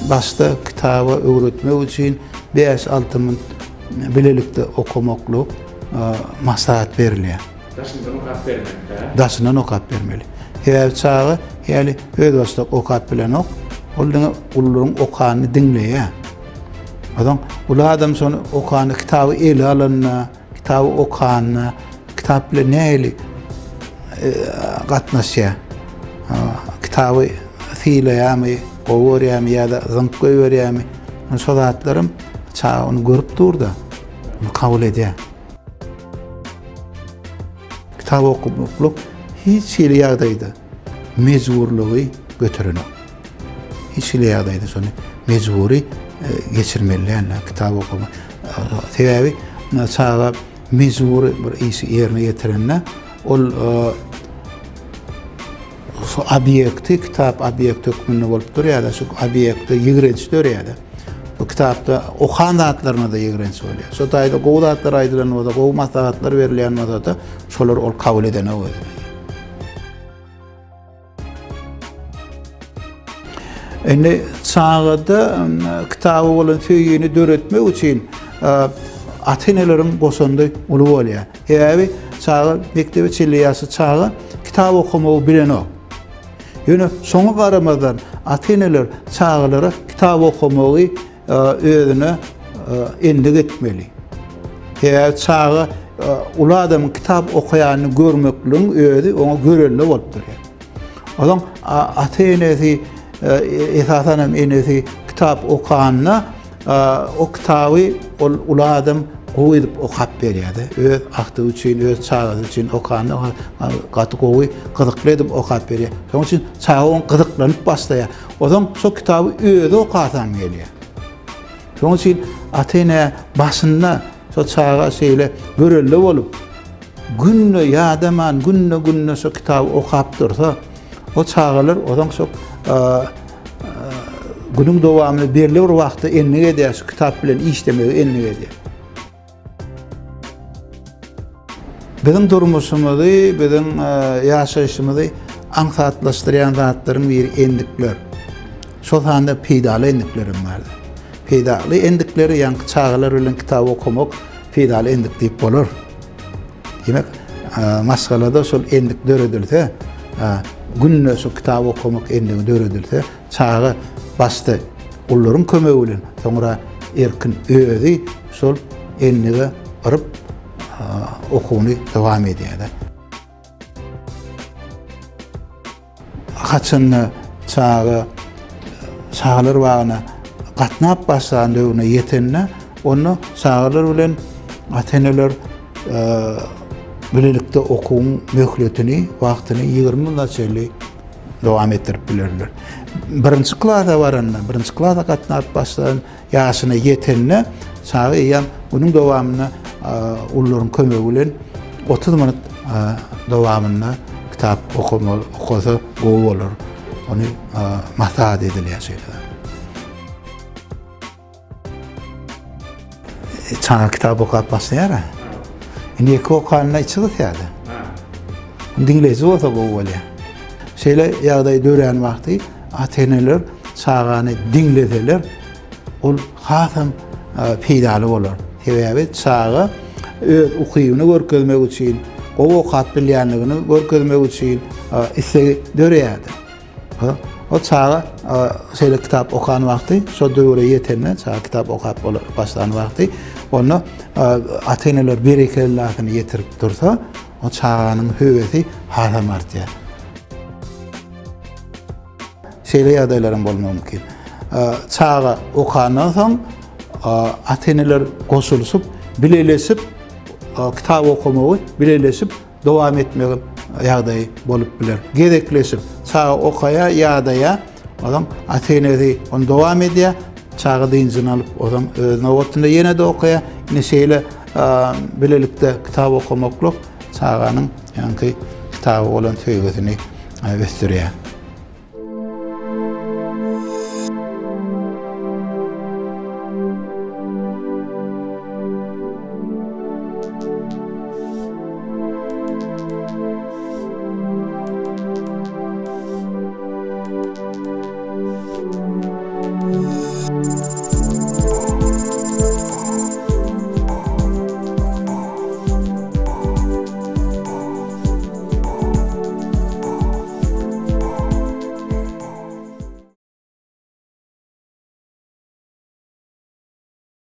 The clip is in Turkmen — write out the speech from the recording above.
Başda kitaba öwretmek üçin 5-6 minut bilelikde okamaklyk maslahat berilýär. Daşyndan okap bermeli. Daşyndan okap bermeli. Sebäbi çaga ýaly özbaşdak okap bilenok. Ol diňe ulularyň okanyny diňleýär. Onsoň uly adam şony okany kitaby ele alanda, kitaby okanda, kitap bilen nähili e, gatnaşýar? Kitaby sylaýarmy, gowy görýärmi ýa-da zyňyp goýberýärmi? Şo zatlaram çaga ony görüp dur-da, kabul edýär. Kitap okamaklyk hiç hili ýagdaýda mejburlygy göterenok. Hiç hili ýagdaýda şony mejbury e, geçirmeli däl kitap okamak. Sebäbi çaga mejbury bir işi ýerine ýetirende ol e, şu obýekti kitap obýekt hökmünde bolup durýar-da, şu obýekte ýigrenç dörýär-de. Bu kitapda okan zatlaryna-da ýigrenç bolýar. Şo taýda gowy zatlar aýdylan bolsa, gowy maslahatlar berilýän bolsa-da, şolary ol kabul edenok özüne. Indi çagada kitaba bolan söýgini döretmek üçin ata-eneleriň goşandy uly bolýar. Sebäbi çaga mekdebe çenli ýaşly çaga kitap okamagy bilenok. Ýöne şoňa garamazdan ata-eneler çagalara kitap okamagy özüne endik etmeli. Sebäbi çaga uly adamyň kitap okaýanyny görmekligiň özi oňa görelde bolup durýar. Onuň ata-enesi, esasan hem enesi kitap okanda O kitaby ol uly adam gowy edip okap berýärdi. Öz agtygy üçin, öz çagasy üçin okanda gaty gowy, gyzykly edip okap berýär. Şonuň üçin çaga oňa gyzyklanyp başlaýar. Onsoň şo kitaby özi okasam gelýär. Şonuň üçin ata-ene başynda şo çaga şeýle görelde bolup, günde ýadaman, günde-günde şo kitaby okap dursa, o çagalar onsoň şo Günüň dowamynda belli bir wagtda endik edýär, şu kitap bilen işlemegi endik edýär. Biziň durmuşymyzy, biziň e, ýaşaýşymyzy aňsatlaşdyrýan zatlaryň biri endikler. Şol sanda peýdaly endikler hem bar. Peýdaly endikleri, ýaňky çagalar bilen kitap okamak peýdaly endik diýip bolar. Diýmek, maşgalada şol endik döredilse, günde şu kitap okamak endigi döredilse, çaga başda ulularyň kömegi bilen, soňra erkin özi şol endige yryp okuwyny dowam edýär. Haçanda çaga çagalar bagyna gatnap başlan döwrüne ýetende, onda çagalar bilen ata-eneler bilelikde okuwyň möhletini, wagtyny 20 ýyla çenli dowam etdirip bilerler. Birinji klasa baranda, birinji klasa gatnap başlan Ýaşyna ýetende çaga eýýäm günüň dowamynda ulularyň kömegi bilen 30 minut dowamynda kitap okamaly, okasa gowy bolar. Ony maslahat edilýär şeýle. Çaga kitap okap başlaýar. Indi ýeke okanda içi gysýar. Diňleýji bolsa gowy bolýar. Şeýle ýagdaý dörän wagty Ata-eneler çagany diňleseler, ol hasam peýdaly bolar. Sebäbi çaga öz ukybyny görkezmek üçin, gowy okap bilýänligini görkezmek üçin islegi döreýärdi. O çaga şeýle kitap okan wagty, şo döwre ýetende, çaga kitap okap başlan wagty, onda ata-eneler berekellasyny ýetirip dursa, o çaganyň höwesi hasam artýar. Şeýle ýagdaýlaryň bolmagy mümkin. Çaga okandan soň ata-eneler goşulyşyp, bileleşip kitap okamagy bileleşip dowam etmegi ýagdaýy bolup biler. Gezekleşip çaga okaýar, ýadaýar, onsoň ata-enesi ony dowam edýär, çaga dynjyny alyp, onsoň öz nobatynda ýene-de okaýar. Ine şeýle bilelikde kitap okamaklyk çaganyň ýaňky kitaba bolan söýgüsini ösdürýär.